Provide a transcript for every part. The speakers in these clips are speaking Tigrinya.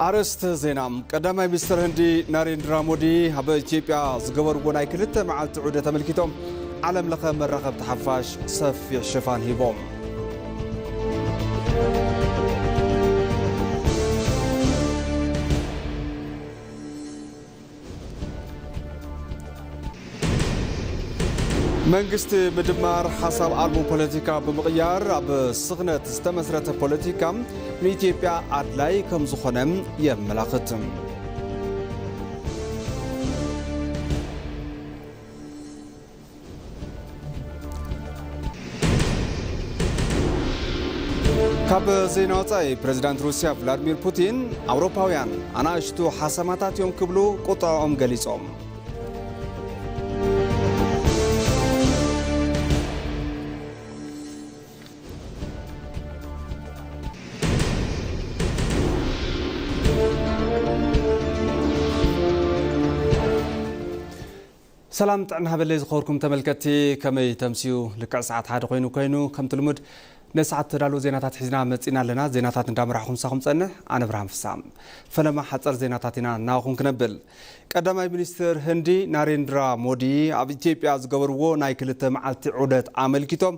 ኣርእስተ ዜና። ቀዳማይ ሚኒስትር ህንዲ ናሬንድራ ሞዲ ኣብ ኢትዮጵያ ዝገበርዎ ናይ ክልተ መዓልቲ ዑደት ኣመልኪቶም ዓለም ለኸ መራኸብቲ ሓፋሽ ሰፊሕ ሽፋን ሂቦም። መንግስቲ ምድማር ሓሳብ ኣልቦ ፖለቲካ ብምቕያር ኣብ ስኽነት ዝተመስረተ ፖለቲካ ንኢትዮጵያ ኣድላይ ከም ዝኾነ የመላኽት። ካብ ዜና ወጻኢ፣ ፕሬዚዳንት ሩስያ ቭላድሚር ፑቲን፣ ኣውሮፓውያን ኣናእሽቱ ሓሰማታት እዮም ክብሉ ቁጥዐኦም ገሊጾም። ሰላም ጥዕና ሃበለይ ዝኸበርኩም ተመልከትቲ፣ ከመይ ተምስዩ? ልክዕ ሰዓት ሓደ ኮይኑ ኮይኑ፣ ከምቲ ልሙድ ነሰዓት ተዳለዉ ዜናታት ሒዝና መጺና ኣለና። ዜናታት እንዳመራሕኹም ሳኹም ጸንሕ፣ ኣነ ብርሃን ፍሳ። ፈለማ ሓጸር ዜናታት ኢና እናኹም ክነብል። ቀዳማይ ሚኒስትር ህንዲ ናሬንድራ ሞዲ ኣብ ኢትዮጵያ ዝገበርዎ ናይ ክልተ መዓልቲ ዑደት ኣመልኪቶም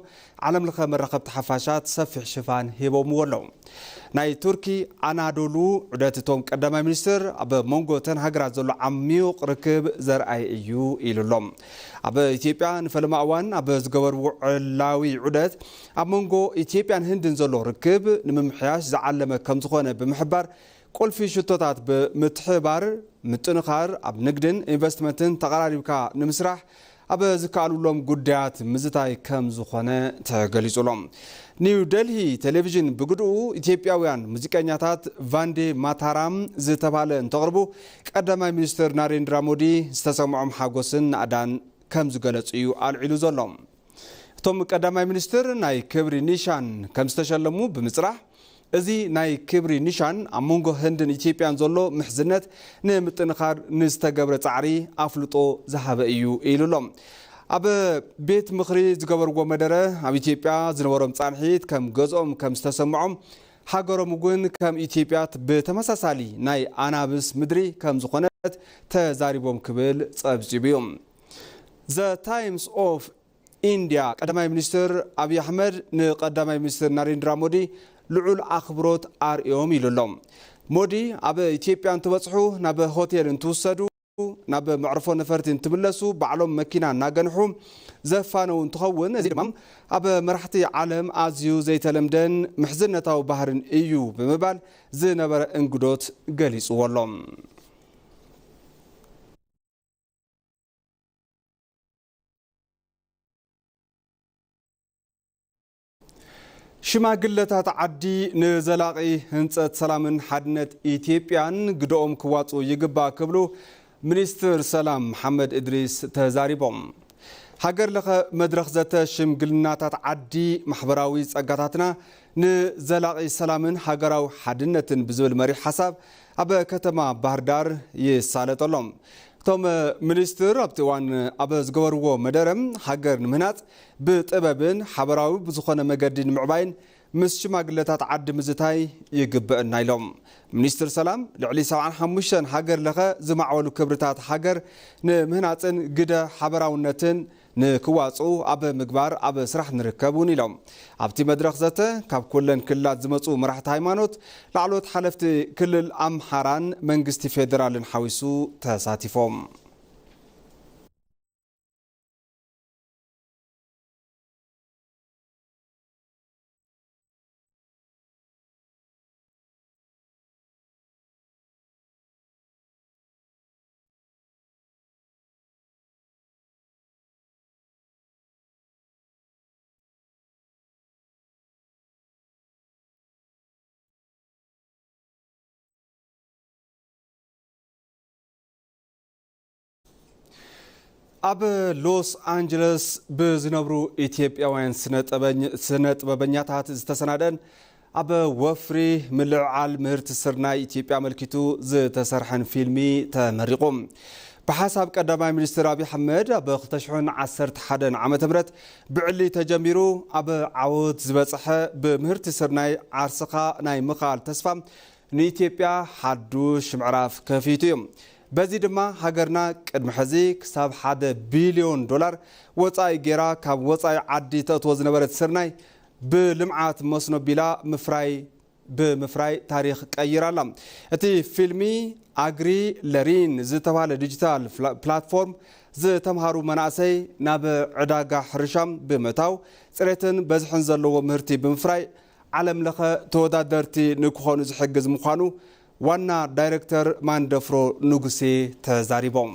ዓለም ለኸ መራኸብቲ ሓፋሻት ሰፊሕ ሽፋን ሂቦምዎ ኣለዉ። ናይ ቱርኪ ኣናዶሉ ዑደት እቶም ቀዳማይ ሚኒስትር ኣብ መንጎ እተን ሃገራት ዘሎ ዓሚዩቕ ርክብ ዘርኣየ እዩ ኢሉ ኣሎ። ኣብ ኢትዮጵያ ንፈለማ እዋን ኣብ ዝገበርዎ ዕላዊ ዑደት ኣብ መንጎ ኢትዮጵያን ህንድን ዘሎ ርክብ ንምምሕያሽ ዝዓለመ ከም ዝኾነ ብምሕባር ቁልፊ ሽቶታት ብምትሕባር ምጥንኻር ኣብ ንግድን ኢንቨስትመንትን ተቐራሪብካ ንምስራሕ ኣብ ዝከኣሉሎም ጉዳያት ምዝታይ ከም ዝኾነ ተገሊጹ ኣሎ። ኒው ደልሂ ቴሌቪዥን ብግድኡ ኢትዮጵያውያን ሙዚቀኛታት ቫንዴ ማታራም ዝተባህለ እንተቕርቡ ቀዳማይ ሚኒስትር ናሬንድራ ሞዲ ዝተሰምዖም ሓጎስን ናእዳን ከም ዝገለጹ እዩ ኣልዒሉ ዘሎ። እቶም ቀዳማይ ሚኒስትር ናይ ክብሪ ኒሻን ከም ዝተሸለሙ ብምጽራሕ፣ እዚ ናይ ክብሪ ኒሻን ኣብ መንጎ ህንድን ኢትዮጵያን ዘሎ ምሕዝነት ንምጥንኻር ንዝተገብረ ጻዕሪ ኣፍልጦ ዝሃበ እዩ ኢሉ ኣሎ። ኣብ ቤት ምኽሪ ዝገበርዎ መደረ ኣብ ኢትዮጵያ ዝነበሮም ጻንሒት ከም ገዝኦም ከም ዝተሰምዖም፣ ሃገሮም እውን ከም ኢትዮጵያ ብተመሳሳሊ ናይ ኣናብስ ምድሪ ከም ዝኾነት ተዛሪቦም ክብል ጸብጺቡ እዩ። ዘ ታይምስ ኦፍ ኢንድያ ቀዳማይ ሚኒስትር ኣብይ ኣሕመድ ንቀዳማይ ሚኒስትር ናሬንድራ ሞዲ ልዑል ኣኽብሮት ኣርእዮም ኢሉ ኣሎ። ሞዲ ኣብ ኢትዮጵያ እንትበጽሑ፣ ናብ ሆቴል እንትውሰዱ፣ ናብ መዕርፎ ነፈርቲ እንትምለሱ ባዕሎም መኪና እናገንሑ ዘፋነው እንትኸውን፣ እዚ ድማ ኣብ መራሕቲ ዓለም ኣዝዩ ዘይተለምደን ምሕዝነታዊ ባህርን እዩ ብምባል ዝነበረ እንግዶት ገሊጽዎ ኣሎ። ሽማግለታት ዓዲ ንዘላቒ ህንጸት ሰላምን ሓድነት ኢትዮጵያን ግደኦም ክዋጽኡ ይግባእ ክብሉ ሚኒስትር ሰላም መሓመድ እድሪስ ተዛሪቦም። ሃገር ለኸ መድረኽ ዘተ ሽምግልናታት ዓዲ ማሕበራዊ ጸጋታትና ንዘላቒ ሰላምን ሃገራዊ ሓድነትን ብዝብል መሪሕ ሓሳብ ኣብ ከተማ ባህር ዳር ይሳለጥ ኣሎ። እቶም ሚኒስትር ኣብቲ እዋን ኣብ ዝገበርዎ መደረ፣ ሃገር ንምህናጽ ብጥበብን ሓበራዊ ብዝኾነ መገዲ ንምዕባይን ምስ ሽማግለታት ዓዲ ምዝታይ ይግበአና ኢሎም። ሚኒስትር ሰላም ልዕሊ ሰብዓን ሓሙሽተን ሃገር ለኸ ዝማዕበሉ ክብርታት ሃገር ንምህናጽን ግደ ሓበራውነትን ንክዋፅኡ ኣብ ምግባር ኣብ ስራሕ ንርከብ እውን ኢሎም። ኣብቲ መድረኽ ዘተ ካብ ኩለን ክልላት ዝመፁ መራሕቲ ሃይማኖት፣ ላዕለዎት ሓለፍቲ ክልል ኣምሓራን መንግስቲ ፌዴራልን ሓዊሱ ተሳቲፎም። ኣብ ሎስ ኣንጀለስ ብዝነብሩ ኢትዮጵያውያን ስነ-ጠበኝ-፣ ስነ-ጥበበኛታት ዝተሰናደን ኣብ ወፍሪ ምልዕዓል ምህርቲ ስርናይ ኢትዮጵያ ኣመልኪቱ ዝተሰርሐን ፊልሚ ተመሪቑ። ብሓሳብ ቀዳማይ ሚኒስትር ኣብይ ኣሕመድ ኣብ ክልተ ሽሕን ዓሰርተ ሓደን ዓመተ ምህረት ብዕሊ ተጀሚሩ ኣብ ዓወት ዝበጽሐ ብምህርቲ ስርናይ ዓርስኻ ናይ ምኻል ተስፋ ንኢትዮጵያ ሓዱሽ ምዕራፍ ከፊቱ እዩ። በዚ ድማ ሃገርና ቅድሚ ሕዚ ክሳብ ሓደ ቢልዮን ዶላር ወጻኢ ገይራ ካብ ወጻኢ ዓዲ ተእትዎ ዝነበረት ስርናይ ብልምዓት መስኖ ቢላ ምፍራይ ብምፍራይ ታሪኽ ቀይራ ኣላ። እቲ ፊልሚ ኣግሪ ለሪን ዝተባህለ ዲጂታል ፍላ- ፕላትፎርም ዝተምሃሩ መናእሰይ ናብ ዕዳጋ ሕርሻ ብምእታው ጽሬትን በዝሕን ዘለዎ ምህርቲ ብምፍራይ ዓለም ለኸ ተወዳደርቲ ንክኾኑ ዝሕግዝ ምዃኑ ዋና ዳይሬክተር ማንደፍሮ ንጉሴ ተዛሪቦም።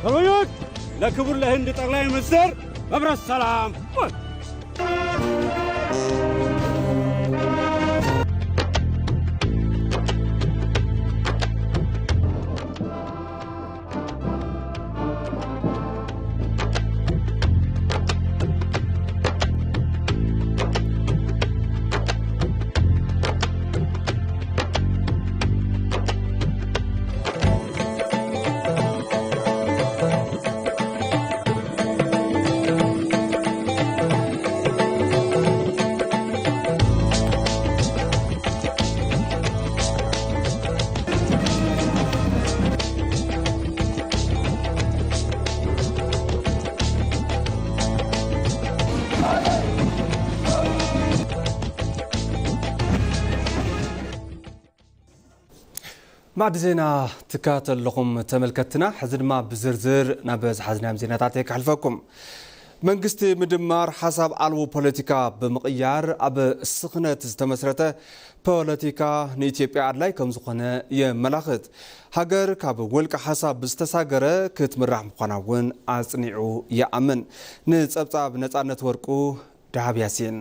ተመዩት ለክቡር ለህንድ ጠቅላይ ሚኒስትር መብረት ሰላም። ማዕዲ ዜና ትከታተሉ ኣለኹም ተመልከትትና። ሕዚ ድማ ብዝርዝር ናብ ዝሓዝናዮም ዜናታት ከሕልፈኩም። መንግስቲ ምድማር ሓሳብ ኣልቦ ፖለቲካ ብምቕያር ኣብ ስኽነት ዝተመስረተ ፖለቲካ ንኢትዮጵያ ኣድላይ ከም ዝኾነ የመላኽት። ሃገር ካብ ውልቀ ሓሳብ ብዝተሳገረ ክትምራሕ ምዃና እውን ኣጽኒዑ ይኣምን። ንጸብጻብ ነጻነት ወርቁ፣ ደሃብ ያሲን።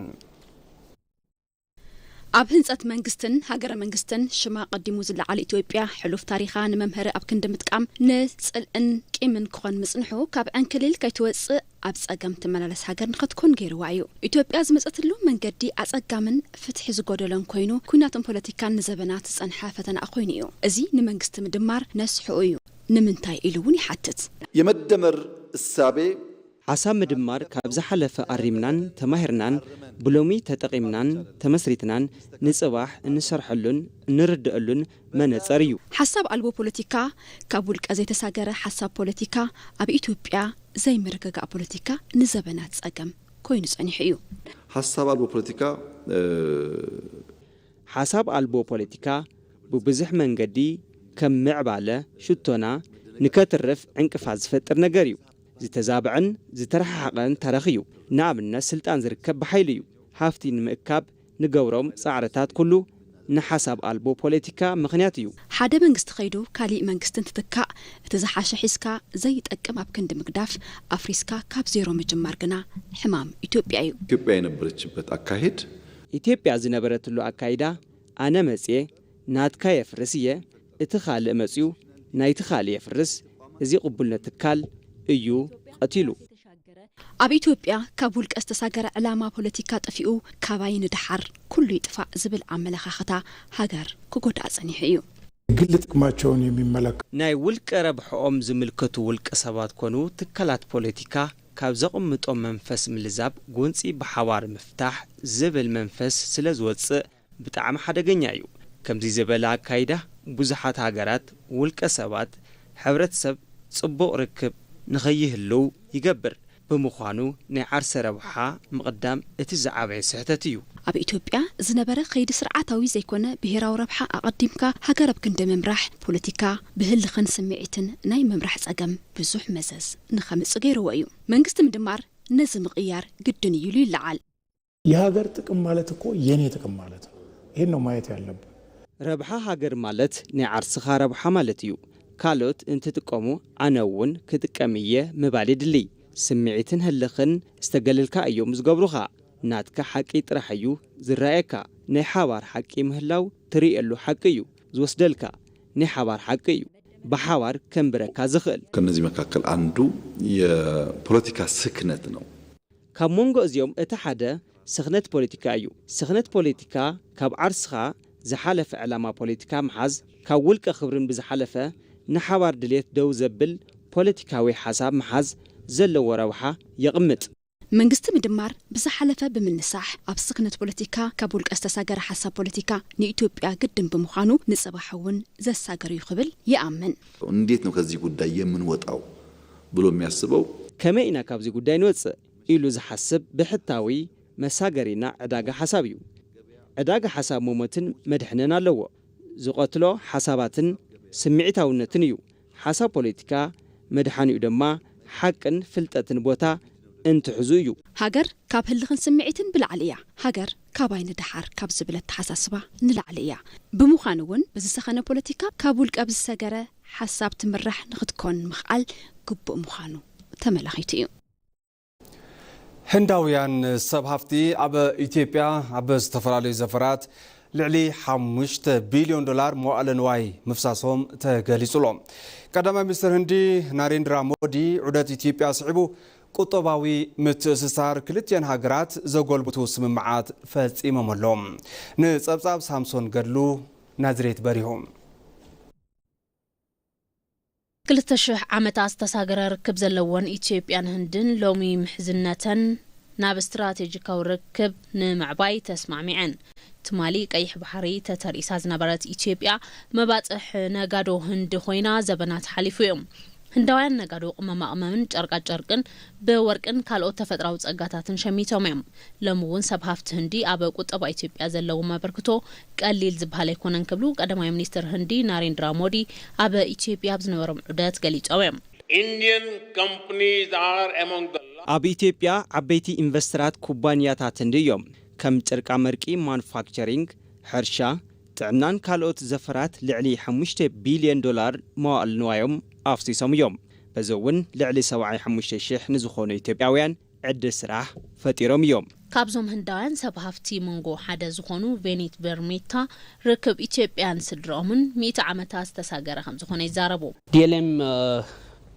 ኣብ ህንጸት መንግስትን ሃገረ መንግስትን ሽማ ቀዲሙ ዝለዓል ኢትዮጵያ፣ ሕሉፍ ታሪኻ ንመምሀሪ ኣብ ክንዲ ምጥቃም፣ ንጽልእን ቂምን ክኾን ምጽንሑ፣ ካብ ዕንክሊል ከይትወጽእ ኣብ ጸገም ትመላለስ ሃገር ንኸትኮን ገይርዋ እዩ። ኢትዮጵያ ዝመጸትሉ መንገዲ ኣጸጋምን ፍትሒ ዝጎደሎን ኮይኑ፣ ኲናትን ፖለቲካን ንዘበናት ዝጸንሐ ፈተና ኮይኑ እዩ። እዚ ንመንግስቲ ምድማር ነስሕኡ እዩ። ንምንታይ ኢሉ እውን ይሓትት። የመደመር እሳቤ ሓሳብ ምድማር ካብ ዝሓለፈ ኣሪምናን ተማሂርናን ብሎሚ ተጠቒምናን ተመስሪትናን ንጽባሕ እንሰርሐሉን እንርድአሉን መነጸር እዩ። ሓሳብ ኣልቦ ፖለቲካ ካብ ውልቀ ዘይተሳገረ ሓሳብ ፖለቲካ ኣብ ኢትዮጵያ ዘይምርግጋእ ፖለቲካ ንዘበናት ጸገም ኮይኑ ጸኒሑ እዩ። ሓሳብ ኣልቦ ፖለቲካ ሓሳብ ኣልቦ ፖለቲካ ብብዙሕ መንገዲ ከም ምዕባለ ሽቶና ንከትርፍ ዕንቅፋት ዝፈጥር ነገር እዩ። ዝተዛብዐን ዝተረሓሓቐን ታረኽ እዩ። ንኣብነት ስልጣን ዝርከብ ብሓይሊ እዩ። ሃፍቲ ንምእካብ ንገብሮም ጻዕርታት ኩሉ ንሓሳብ ኣልቦ ፖለቲካ ምኽንያት እዩ። ሓደ መንግስቲ ከይዱ ካሊእ መንግስቲ እንትትካእ፣ እቲ ዝሓሸ ሒዝካ ዘይጠቅም ኣብ ክንዲ ምግዳፍ፣ ኣፍሪስካ ካብ ዜሮ ምጅማር ግና ሕማም ኢትዮጵያ እዩ። ኢትዮጵያ የነበረችበት ኣካሄድ ኢትዮጵያ ዝነበረትሉ ኣካይዳ፣ ኣነ መጽየ ናትካ የፍርስ እየ፣ እቲ ካልእ መጽዩ ናይቲ ካልእ የፍርስ፣ እዚ ቅቡልነት ትካል እዩ ቀቲሉ። ኣብ ኢትዮጵያ ካብ ውልቀ ዝተሳገረ ዕላማ ፖለቲካ ጠፊኡ፣ ካባይ ንደሓር ኩሉ ይጥፋእ ዝብል ኣመለኻኽታ ሃገር ክጎድኣ ጸኒሑ እዩ። ግል ጥቅማቸውን የሚመለከት ናይ ውልቀ ረብሕኦም ዝምልከቱ ውልቀ ሰባት ኮኑ ትካላት ፖለቲካ ካብ ዘቕምጦም መንፈስ ምልዛብ ጎንጺ ብሓባር ምፍታሕ ዝብል መንፈስ ስለ ዝወጽእ ብጣዕሚ ሓደገኛ እዩ። ከምዚ ዝበለ ኣካይዳ ብዙሓት ሃገራት፣ ውልቀ ሰባት፣ ሕብረተሰብ ጽቡቕ ርክብ ንኸይህልው ይገብር። ብምዃኑ ናይ ዓርሰ ረብሓ ምቕዳም እቲ ዝዓበየ ስሕተት እዩ። ኣብ ኢትዮጵያ ዝነበረ ከይዲ ስርዓታዊ ዘይኮነ ብሄራዊ ረብሓ ኣቐዲምካ ሃገር ኣብ ክንዲ ምምራሕ ፖለቲካ ብህልኽን ስምዒትን ናይ ምምራሕ ጸገም ብዙሕ መዘዝ ንኸምጽእ ገይርዎ እዩ። መንግስቲ ምድማር ነዚ ምቕያር ግድን እዩ ኢሉ ይለዓል። የሀገር ጥቅም ማለት እኮ የኔ ጥቅም ማለት ነው። ይህን ነው ማየት ያለብን። ረብሓ ሃገር ማለት ናይ ዓርስኻ ረብሓ ማለት እዩ። ካልኦት እንትጥቀሙ ኣነ እውን ክጥቀም እየ ምባል የድሊ። ስምዒትን ህልኽን ዝተገለልካ እዮም ዝገብሩኻ። ናትካ ሓቂ ጥራሕ እዩ ዝረኣየካ። ናይ ሓባር ሓቂ ምህላው ትርእየሉ ሓቂ እዩ ዝወስደልካ። ናይ ሓባር ሓቂ እዩ ብሓባር ከንብረካ ዝኽእል። ከነዚህ መካከል አንዱ የፖለቲካ ስክነት ነው። ካብ መንጎ እዚኦም እቲ ሓደ ስኽነት ፖለቲካ እዩ። ስኽነት ፖለቲካ ካብ ዓርስኻ ዝሓለፈ ዕላማ ፖለቲካ ምሓዝ፣ ካብ ውልቀ ክብርን ብዝሓለፈ ንሓባር ድልየት ደው ዘብል ፖለቲካዊ ሓሳብ ምሓዝ ዘለዎ ረብሓ የቕምጥ። መንግስቲ ምድማር ብዝሓለፈ ብምንሳሕ ኣብ ስኽነት ፖለቲካ ካብ ውልቀ ዝተሳገረ ሓሳብ ፖለቲካ ንኢትዮጵያ ግድን ብምዃኑ ንፅባሕ እውን ዘሳግር እዩ ክብል ይኣምን። እንዴት ነው ከዚህ ጉዳይ የምንወጣው ብሎ የሚያስበው። ከመይ ኢና ካብዚ ጉዳይ ንወፅእ ኢሉ ዝሓስብ ብሕታዊ መሳገሪና ዕዳጋ ሓሳብ እዩ። ዕዳጋ ሓሳብ መሞትን መድሕንን ኣለዎ። ዝቐትሎ ሓሳባትን ስምዒታውነትን እዩ። ሓሳብ ፖለቲካ መድሓኒኡ ድማ ሓቅን ፍልጠትን ቦታ እንትሕዙ እዩ። ሃገር ካብ ህልኽን ስምዒትን ብላዕሊ እያ። ሃገር ካባይ ንደሓር ካብ ዝብል ኣተሓሳስባ ንላዕሊ እያ። ብምዃኑ እውን ብዝሰኸነ ፖለቲካ ካብ ውልቀ ብዝሰገረ ሓሳብ ትምራሕ ንኽትኮን ምኽኣል ግቡእ ምዃኑ ተመላኺቱ እዩ። ህንዳውያን ሰብ ሃፍቲ ኣብ ኢትዮጵያ ኣብ ዝተፈላለዩ ዘፈራት ልዕሊ ሓሙሽተ ቢልዮን ዶላር መዋእለ ንዋይ ምፍሳሶም ተገሊጹ ኣሎ። ቀዳማይ ሚኒስትር ህንዲ ናሬንድራ ሞዲ ዑደት ኢትዮጵያ ስዒቡ ቁጠባዊ ምትእስሳር ክልቲኤን ሃገራት ዘጎልብቱ ስምምዓት ፈጺሞም ኣለዉ። ንጸብጻብ ሳምሶን ገድሉ ናዝሬት በሪሁ። ክልተ ሽሕ ዓመታት ዝተሳገረ ርክብ ዘለወን ኢትዮጵያን ህንድን ሎሚ ምሕዝነተን ናብ ስትራቴጂካዊ ርክብ ንምዕባይ ተስማዕሚዐን። ትማሊ ቀይሕ ባሕሪ ተተርኢሳ ዝነበረት ኢትዮጵያ መባፅሕ ነጋዶ ህንዲ ኮይና ዘበናት ሓሊፉ እዮም። ህንዳውያን ነጋዶ ቅመማ ቅመምን ጨርቃ ጨርቅን ብወርቅን ካልኦት ተፈጥራዊ ጸጋታትን ሸሚቶም እዮም። ሎሚ እውን ሰብ ሃፍቲ ህንዲ ኣብ ቁጠባ ኢትዮጵያ ዘለዎም ኣበርክቶ ቀሊል ዝበሃል ኣይኮነን ክብሉ ቀዳማይ ሚኒስትር ህንዲ ናሬንድራ ሞዲ ኣብ ኢትዮጵያ ኣብ ዝነበሮም ዑደት ገሊጾም እዮም። Indian companies are among the ኣብ ኢትዮጵያ ዓበይቲ ኢንቨስተራት ኩባንያታት ህንዲ እዮም። ከም ጨርቃ መርቂ ማኑፋክቸሪንግ፣ ሕርሻ፣ ጥዕናን ካልኦት ዘፈራት ልዕሊ ሓሙሽተ ቢልዮን ዶላር መዋእል ንዋዮም ኣፍሲሶም እዮም። በዚ እውን ልዕሊ ሰብዓይ ሓሙሽተ ሽሕ ንዝኾኑ ኢትዮጵያውያን ዕድል ስራሕ ፈጢሮም እዮም። ካብዞም ህንዳውያን ሰብ ሃፍቲ መንጎ ሓደ ዝኾኑ ቬኒት በርሜታ ርክብ ኢትዮጵያን ስድርኦምን ሚእቲ ዓመታት ዝተሳገረ ከም ዝኾነ ይዛረቡ። ዲኤልኤም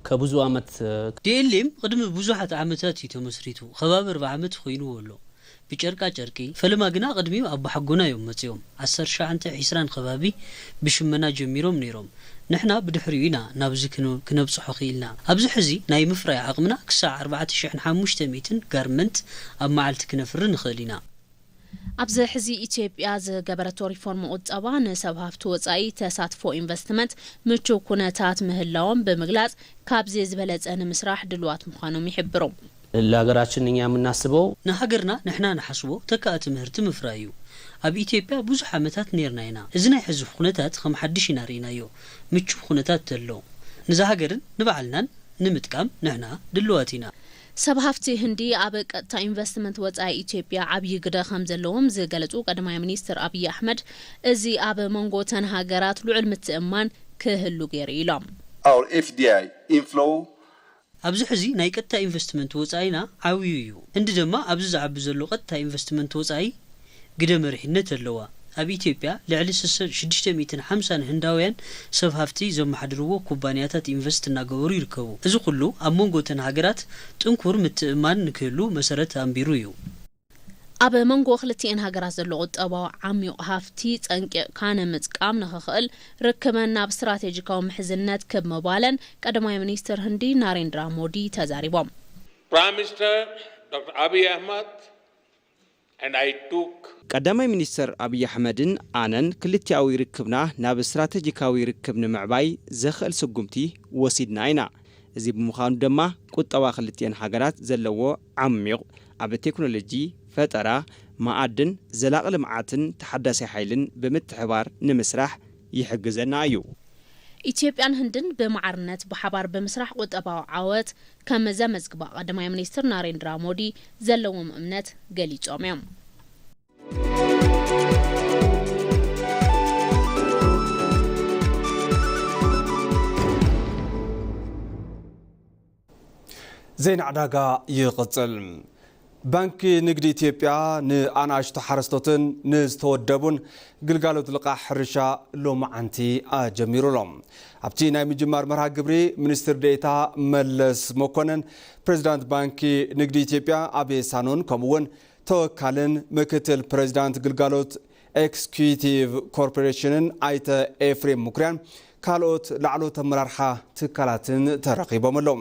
ከብዙ ዓመት ዲኤልኤም ቅድሚ ብዙሓት ዓመታት እዩ ተመስሪቱ። ከባቢ ኣርብዓ ዓመት ኮይንዎ ኣሎ። ብጨርቃ ጨርቂ፣ ፈለማ ግና ቅድሚኡ ኣቦሓጎና እዮም መጺኦም። ዓሰርተ ትሽዓተ ዒስራን ከባቢ ብሽመና ጀሚሮም ነይሮም። ንሕና ብድሕሪኡ ኢና ናብዚ ክነብጽሖ ክኢልና። ኣብዚ ሕዚ ናይ ምፍራይ ዓቕምና ክሳዕ ኣርባዕተ ሽሕን ሓሙሽተ ሚእትን ጋርመንት ኣብ መዓልቲ ክነፍሪ ንኽእል ኢና። ኣብዚ ሕዚ ኢትዮጵያ ዝገበረቶ ሪፎርም ቁጠባ ንሰብ ሃፍቲ ወፃኢ ተሳትፎ ኢንቨስትመንት ምቹው ኩነታት ምህላዎም ብምግላፅ ካብዚ ዝበለፀ ንምስራሕ ድልዋት ምዃኖም ይሕብሩ። ለሀገራችን እኛ የምናስበው ንሃገርና ንሕና ንሓስቦ ተካእ ትምህርቲ ምፍራይ እዩ። ኣብ ኢትዮጵያ ብዙሕ ዓመታት ኔርና ኢና። እዚ ናይ ሕዚ ኩነታት ከም ሓድሽ ኢና ርኢናዮ። ምቹው ኩነታት ተሎ ንዛ ሃገርን ንባዕልናን ንምጥቃም ንሕና ድልዋት ኢና። ሰብ ሃፍቲ ህንዲ ኣብ ቀጥታ ኢንቨስትመንት ወጻኢ ኢትዮጵያ ዓብዪ ግደ ከም ዘለዎም ዝገለጹ ቀዳማይ ሚኒስትር ኣብይ ኣሕመድ፣ እዚ ኣብ መንጎ እተን ሃገራት ልዑል ምትእምማን ክህሉ ገይሩ ኢሎም። Our F D I inflow ኣብዚ ሕዚ ናይ ቀጥታ ኢንቨስትመንት ወጻኢና ዓብዩ እዩ። ህንዲ ድማ ኣብዚ ዝዓቢ ዘሎ ቀጥታ ኢንቨስትመንት ወጻኢ ግደ መሪሕነት ኣለዋ። ኣብ ኢትዮጵያ ልዕሊ ሽዱሽተ ሚእትን ሓምሳን ህንዳውያን ሰብ ሃፍቲ ዘመሓድርዎ ኩባንያታት ኢንቨስት እናገበሩ ይርከቡ። እዚ ኩሉ ኣብ መንጎ እተን ሃገራት ጥንኩር ምትእምማን ንክህሉ መሰረት ኣንቢሩ እዩ። ኣብ መንጎ ክልቲኤን ሃገራት ዘሎ ቁጠባዊ ዓሚቕ ሃፍቲ ጸንቂቕካ ንምጥቃም ንኽኽእል ርክበን ናብ ስትራቴጂካዊ ምሕዝነት ክብ ምባለን ቀዳማይ ሚኒስትር ህንዲ ናሬንድራ ሞዲ ተዛሪቦም። Prime Minister Doctor Abiy Ahmed and I took ቀዳማይ ሚኒስተር ኣብይ ኣሕመድን ኣነን ክልቲኣዊ ርክብና ናብ ስትራተጂካዊ ርክብ ንምዕባይ ዘኽእል ስጉምቲ ወሲድና ኢና። እዚ ብምዃኑ ድማ ቁጠባ ክልቲኤን ሃገራት ዘለዎ ዓሚቕ ኣብ ቴክኖሎጂ፣ ፈጠራ፣ መኣድን፣ ዘላቒ ልምዓትን ተሓዳሲ ሓይልን ብምትሕባር ንምስራሕ ይሕግዘና እዩ። ኢትዮጵያን ህንድን ብማዕርነት ብሓባር ብምስራሕ ቁጠባዊ ዓወት ከም ዘመዝግባ ቀዳማይ ሚኒስትር ናሬንድራ ሞዲ ዘለዎም እምነት ገሊጾም እዮም። ዜና ዕዳጋ ይቕጽል። ባንኪ ንግዲ ኢትዮጵያ ንኣናእሽቱ ሓረስቶትን ንዝተወደቡን ግልጋሎት ልቓሕ ሕርሻ ሎማዓንቲ ኣጀሚሩ ኣሎ። ኣብቲ ናይ ምጅማር መርሃ ግብሪ ሚኒስትር ዴኤታ መለስ መኮነን፣ ፕሬዚዳንት ባንኪ ንግዲ ኢትዮጵያ ኣቤ ሳኖን ከምኡ እውን ተወካልን ምክትል ፕሬዚዳንት ግልጋሎት ኤክስኪዩቲቭ ኮርፖሬሽንን ኣይተ ኤፍሬም ምኩርያን ካልኦት ላዕለዎት ኣመራርሓ ትካላትን ተረኺቦም ኣለዉ።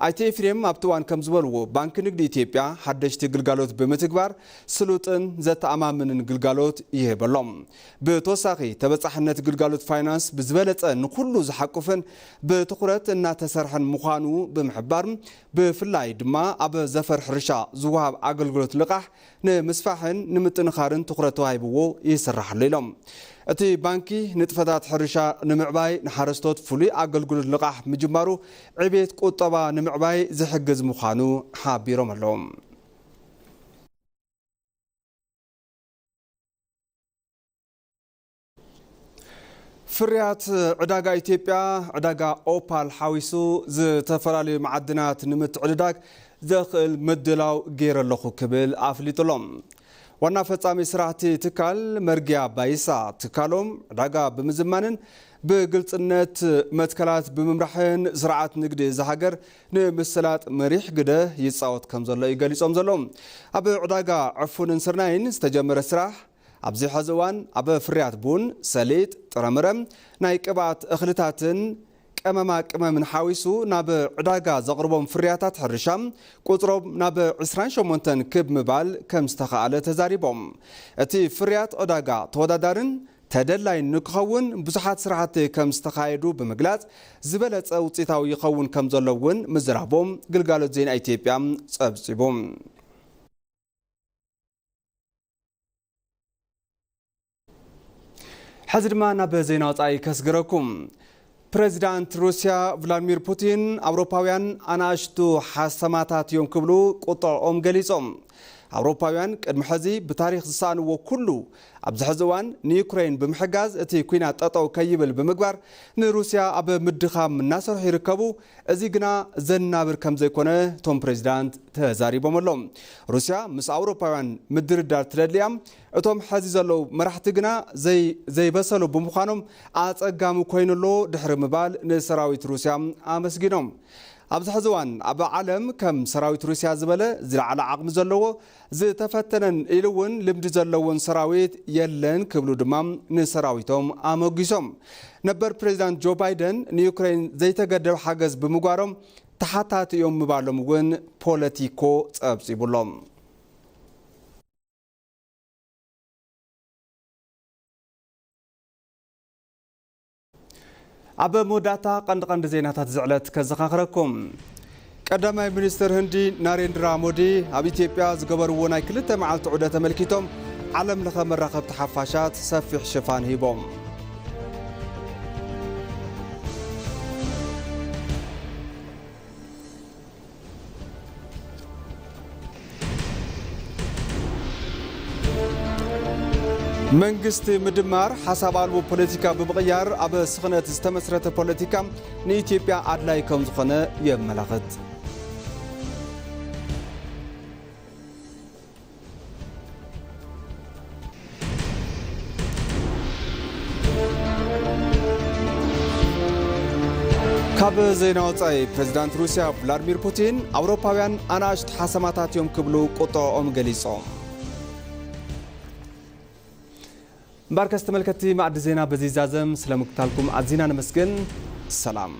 ኣይተ ኤፍሬም ኣብቲ እዋን ከም ዝበልዎ፣ ባንኪ ንግዲ ኢትዮጵያ ሓደሽቲ ግልጋሎት ብምትግባር ስሉጥን ዘተኣማምንን ግልጋሎት ይህብ ኣሎ። ብተወሳኺ፣ ተበጻሕነት ግልጋሎት ፋይናንስ ብዝበለጸ ንኹሉ ዝሓቁፍን ብትኹረት እናተሰርሐን ምዃኑ ብምሕባር፣ ብፍላይ ድማ ኣብ ዘፈር ሕርሻ ዝወሃብ ኣገልግሎት ልቓሕ ንምስፋሕን ንምጥንኻርን ትኹረት ተዋሂብዎ ይስራሕ ኣሎ ኢሎም። እቲ ባንኪ ንጥፈታት ሕርሻ ንምዕባይ ንሓረስቶት ፍሉይ ኣገልግሎት ልቓሕ ምጅማሩ ዕቤት ቁጠባ ንምዕባይ ዝሕግዝ ምዃኑ ሓቢሮም ኣለዉ። ፍርያት ዕዳጋ ኢትዮጵያ፣ ዕዳጋ ኦፓል ሓዊሱ ዝተፈላለዩ መዓድናት ንምትዕድዳግ ዘኽእል ምድላው ገይረ ኣለኹ ክብል ኣፍሊጡ ኣሎ። ዋና ፈጻሚ ስራሕቲ ትካል መርጊያ ባይሳ፣ ትካሎም ዕዳጋ ብምዝማንን ብግልጽነት መትከላት ብምምራሕን ስርዓት ንግዲ እዛ ሃገር ንምስላጥ መሪሕ ግደ ይጻወት ከም ዘሎ እዩ ገሊጾም ዘለዉ። ኣብ ዕዳጋ ዕፉንን ስርናይን ዝተጀመረ ስራሕ ኣብዚ ሐዚ እዋን ኣብ ፍርያት ቡን፣ ሰሊጥ፣ ጥረምረ፣ ናይ ቅብኣት እኽልታትን ቀመማ ቅመምን ሓዊሱ ናብ ዕዳጋ ዘቕርቦም ፍርያታት ሕርሻ ቁጽሮም ናብ ዕስራን ሸሞንተን ክብ ምባል ከም ዝተኻኣለ ተዛሪቦም። እቲ ፍርያት ዕዳጋ ተወዳዳርን ተደላይን ንክኸውን ብዙሓት ስራሕቲ ከም ዝተኻየዱ ብምግላጽ፣ ዝበለጸ ውፅኢታዊ ይኸውን ከም ዘሎ እውን ምዝራቦም ግልጋሎት ዜና ኢትዮጵያ ጸብጺቡ። ሕዚ ድማ ናብ ዜና ወጻኢ ከስግረኩም። ፕሬዚዳንት ሩስያ ቭላድሚር ፑቲን፣ ኣውሮፓውያን ኣናእሽቱ ሓሰማታት እዮም ክብሉ ቁጥዕኦም ገሊጾም። ኣውሮፓውያን ቅድሚ ሕዚ ብታሪኽ ዝሰኣንዎ ኩሉ ኣብዚ ሕዚ እዋን ንዩክሬን ብምሕጋዝ እቲ ኲናት ጠጠው ከይብል ብምግባር ንሩስያ ኣብ ምድኻም እናሰርሑ ይርከቡ። እዚ ግና ዘናብር ከም ዘይኮነ እቶም ፕሬዚዳንት ተዛሪቦም ኣለዉ። ሩስያ ምስ ኣውሮፓውያን ምድርዳር ትደሊ እያ። እቶም ሐዚ ዘለዉ መራሕቲ ግና ዘይበሰሉ ብምዃኖም ኣጸጋሚ ኮይኑ ኣሎ ድሕሪ ምባል ንሰራዊት ሩስያ ኣመስጊኖም። ኣብዚ ሕዚ እዋን ኣብ ዓለም ከም ሰራዊት ሩስያ ዝበለ ዝለዓለ ዓቕሚ ዘለዎ ዝተፈተነን ኢሉ እውን ልምዲ ዘለዎን ሰራዊት የለን ክብሉ ድማ ንሰራዊቶም ኣመጒሶም። ነበር ፕሬዚዳንት ጆ ባይደን ንዩክሬን ዘይተገደበ ሓገዝ ብምግባሮም ተሓታቲ እዮም ምባሎም እውን ፖለቲኮ ጸብጺቡሎም። ኣብ መወዳእታ ቀንዲ ቀንዲ ዜናታት ዝዕለት ከዘኻኽረኩም። ቀዳማይ ሚኒስትር ህንዲ ናሬንድራ ሞዲ ኣብ ኢትዮጵያ ዝገበርዎ ናይ ክልተ መዓልቲ ዑደት ተመልኪቶም ዓለም ለኸ መራኸብቲ ሓፋሻት ሰፊሕ ሽፋን ሂቦም። መንግስቲ ምድማር ሓሳብ ኣልቦ ፖለቲካ ብምቕያር ኣብ ስኽነት ዝተመስረተ ፖለቲካ ንኢትዮጵያ ኣድላይ ከም ዝኾነ የመላኽት። ካብ ዜና ወጻኢ፣ ፕሬዚዳንት ሩስያ ቭላድሚር ፑቲን ኣውሮፓውያን ኣናእሽቱ ሓሰማታት እዮም ክብሉ ቁጥዕኦም ገሊጾም። እምበኣርከስ ተመልከትቲ፣ ማዕዲ ዜና በዚ ይዛዘም። ስለ ምክታልኩም ኣዚና ነመስግን። ሰላም።